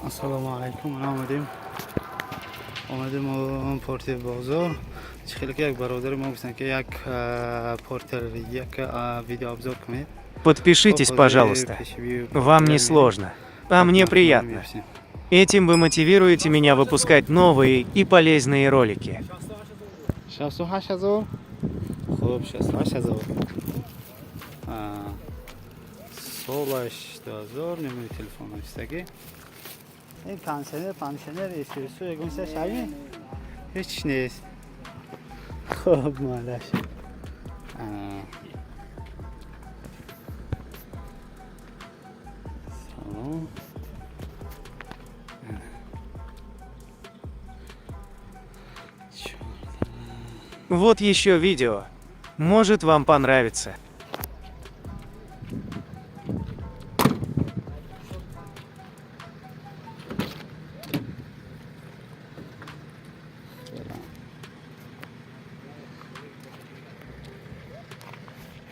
Ассалому алайкум. Ман омадем Портер бозор. Чӣ хеле ки як бародари мо гуфтанд, ки як Портер як видео обзор кунед. Подпишитесь, пожалуйста. Вам не сложно, а мне приятно. Этим вы мотивируете меня выпускать новые и полезные ролики. 68 000. Хуб, 68 000. Солаш 2000, номери телефон навистагӣ. Ин кондиционер, пансионер, эсресу ягон чиза шави ҳеч нест. Хуб, малаш. Салом. Вот еще видео. Может, вам понравится.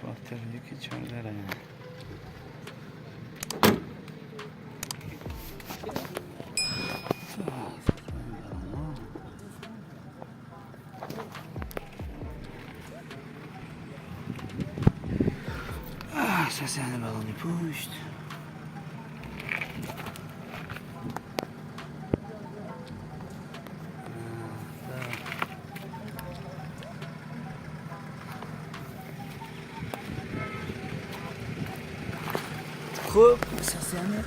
Портер яки чордара. Состояние баллони пушт. Хуб, состояние.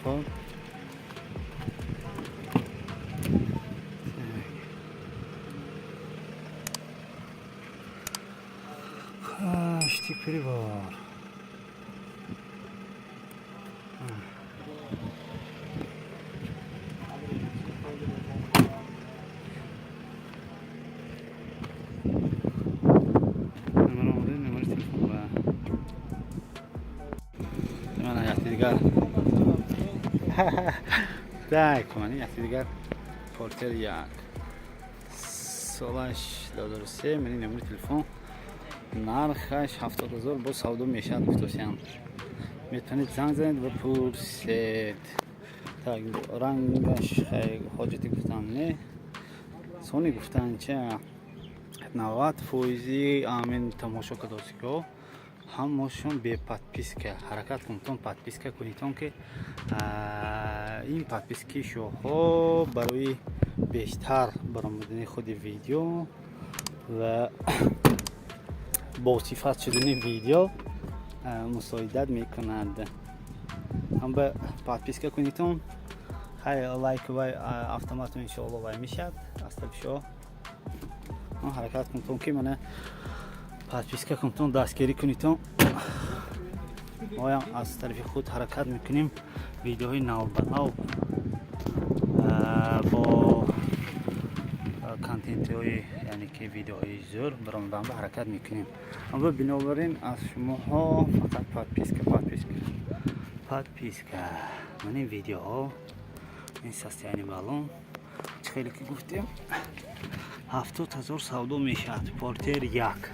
Хуб. Штык прибор. Номер омода, номери телефон ва мана якти дигар. Так, мани якти дигар Портер як. Солаш 2003, мани номери телефон. Нархаш 70 000, боз савдо мешавад, гуфтосиям. Метавонед занг занед ва пурсед. Так, рангаш ҳоҷати гуфтан не. Сони гуфтан ча 90 фоизи амин тамошо кардосико ҳамашон бе подписка. Ҳаракат кунтон, подписка кунитон, ки ин подписки шоҳо барои бештар баромадани худи видео ва босифат шудани видео мусоидат мекунад. Ҳам ба подписка кунитон. Хай, лайк вай автоматом иншоалло вай мешавад аз тарафи шоҳ. Ҳаракат кунтон, ки мана подписка кунтон, дастгирӣ кунитон. Моям аз тарафи худ ҳаракат мекунем, видеоҳои навбанав бо контентҳои, яъне ки видеоҳои зӯр баромадан ба ҳаракат мекунем. Ва бинобар ин аз шумоҳо фақат подписка, подписка, подписка. Ман ин видеоҳо, ин состояние баллон, чӣ хеле ки гуфтем, 70 000 савдо мешавад. Портер як.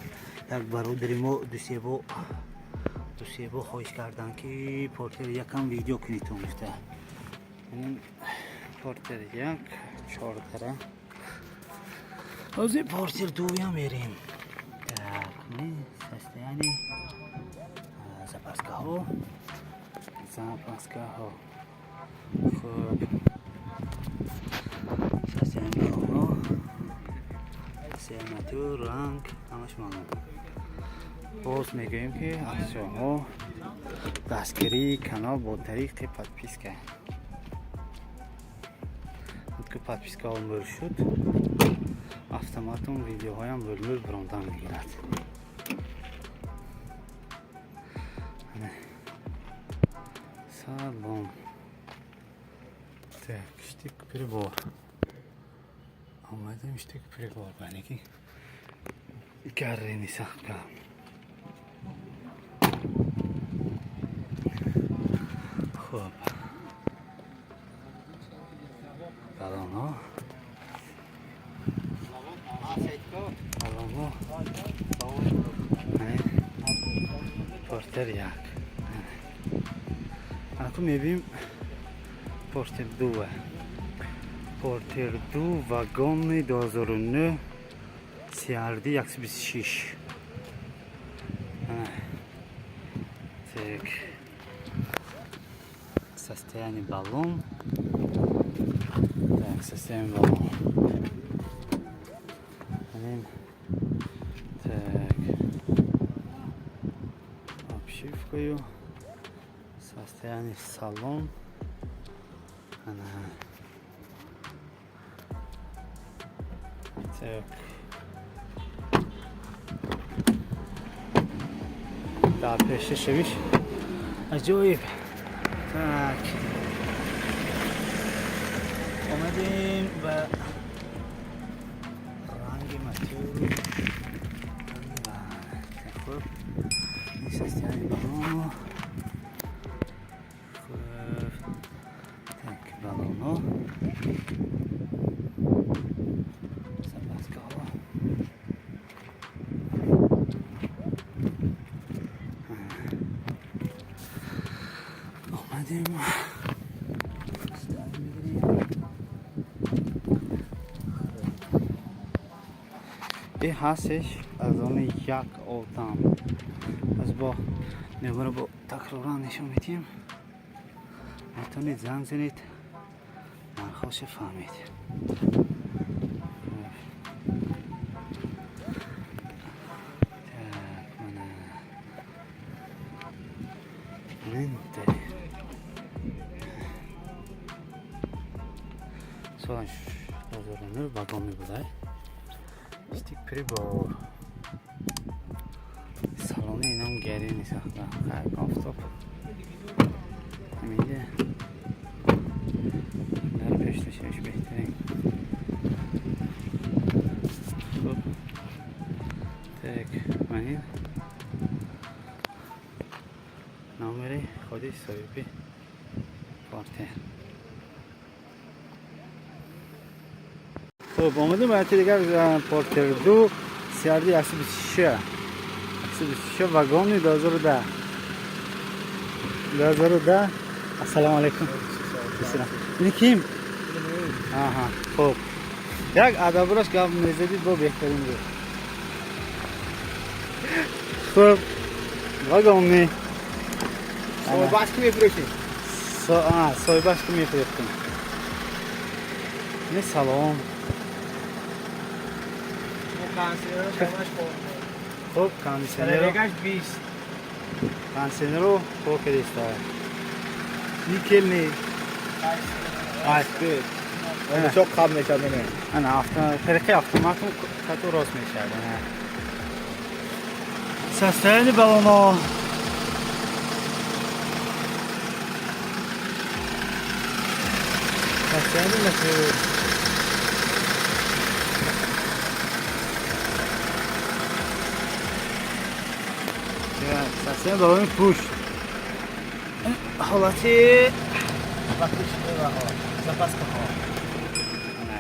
Як бародари мо дусебо хоҳиш карданд, ки Портер якам видео кунитон гуфта. Портер як чордара. Ҳозир Портер дуям мерем. Так, состояние запаскаҳо, запаскаҳо. Хуб, состояние баллонҳо, состояние ранг, ҳамаш маълум. Боз мегӯем, ки аз шоҳо дастгирии канал бо тариқи подписка. Ки подпискаҳо мӯл шуд, автоматом видеоҳоям мӯлмӯл баромадан мегирад. Салом. Так, штык прибор. Омадем штык прибор, яъне ки гаррени сахка. Портер як. Аку мебинем Портер 2. Портер 2 вагони 2009 CRD 126. Так. Состояние баллон. Так, состояние баллон. Так. Обшивкою. Состояние салон. Ана. Так. Дар пеши шавиш аҷоиб. Так. Омадем ба ранги мотор. Хуб. Ин состояние баллону. Хуб. Так, баллону. Запаскаҳо. Омадем. Ставим мегирем. И ҳастеш аз они як одам. Аз бо номеро бо такроран нишон медиҳем. Метавонед занг занед, нархҳоша фаҳмед. Так, мана. Нинте. Соли 2009 вагон мебудай. Стик прибор. Салони инам гарини сохта. Хай, офтоб. Ҳаминҷа. Дар пешташаш беҳтарин. Хуб. Так, ман ин номери худи соҳиби Портер. Хуб, омадем ба яке дигар Портер 2 CRD 126. 126 вагони 2010. 2010. Ассалому алайкум. Ин ким? Аҳа, хуб. Як адаброш гап мезадид, бо беҳтарин буд. Хуб, вагони. Соҳибаш ки мефурӯшем? Соҳибаш ки мефурӯхтем. Не, салом. Хуб, кондиционеро. Регаш 20. Кондиционеро кор кардиста. Никел не. Асп. Чоқ қаб мешад не. Ана авто, тариқи автоматом кату рост мешавад. Ана. Состояние баллона. Состояние мотора. Состояние баллони пушт. Ҳолати запаскаҳо. Ана.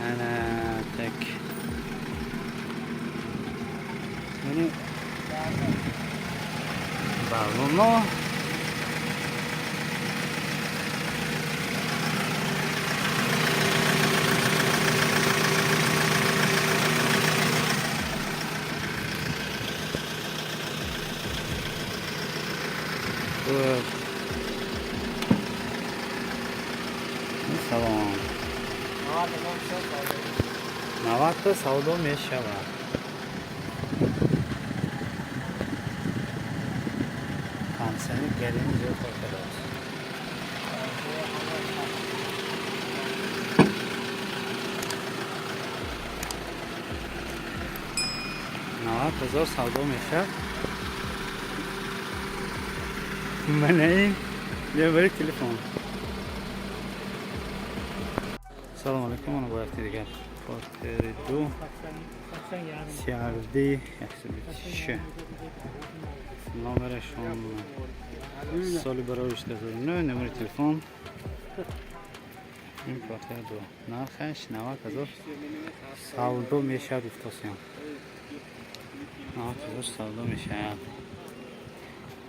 Ана, так. Яъне баллоно. Хуб. Салом. 90 савдо мешавад. Кондиционер гарини зиёд кор кардааст. 90 000 савдо мешавад. Мана ин номери телефон. Салом алайкум, ана бо якти дигар. Портери 2 CRD 126. Номерашон соли барои 2009, номери телефон. Ин Портер 2. Нархаш 90 000 савдо мешавад, гуфтосиям. 90 000 савдо мешавад.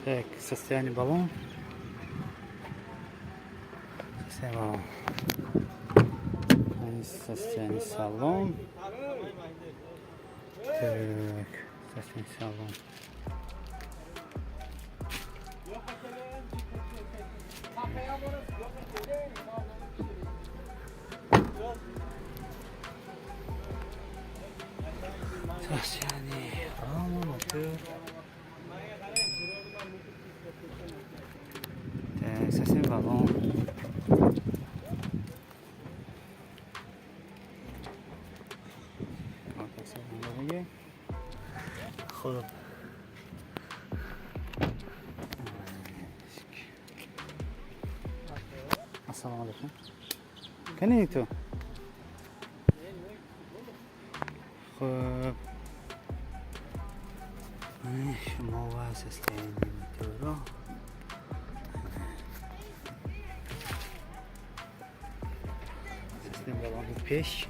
Так, состояние баллон. Состояние баллон. Состояние салон. Так, состояние салон. Состояние рама, мотор. Так, состояние баллон. Хуб, ассалому алайкум. Кани ту? Хуб, шумо ва состояние моторо. Состояние баллони пеш.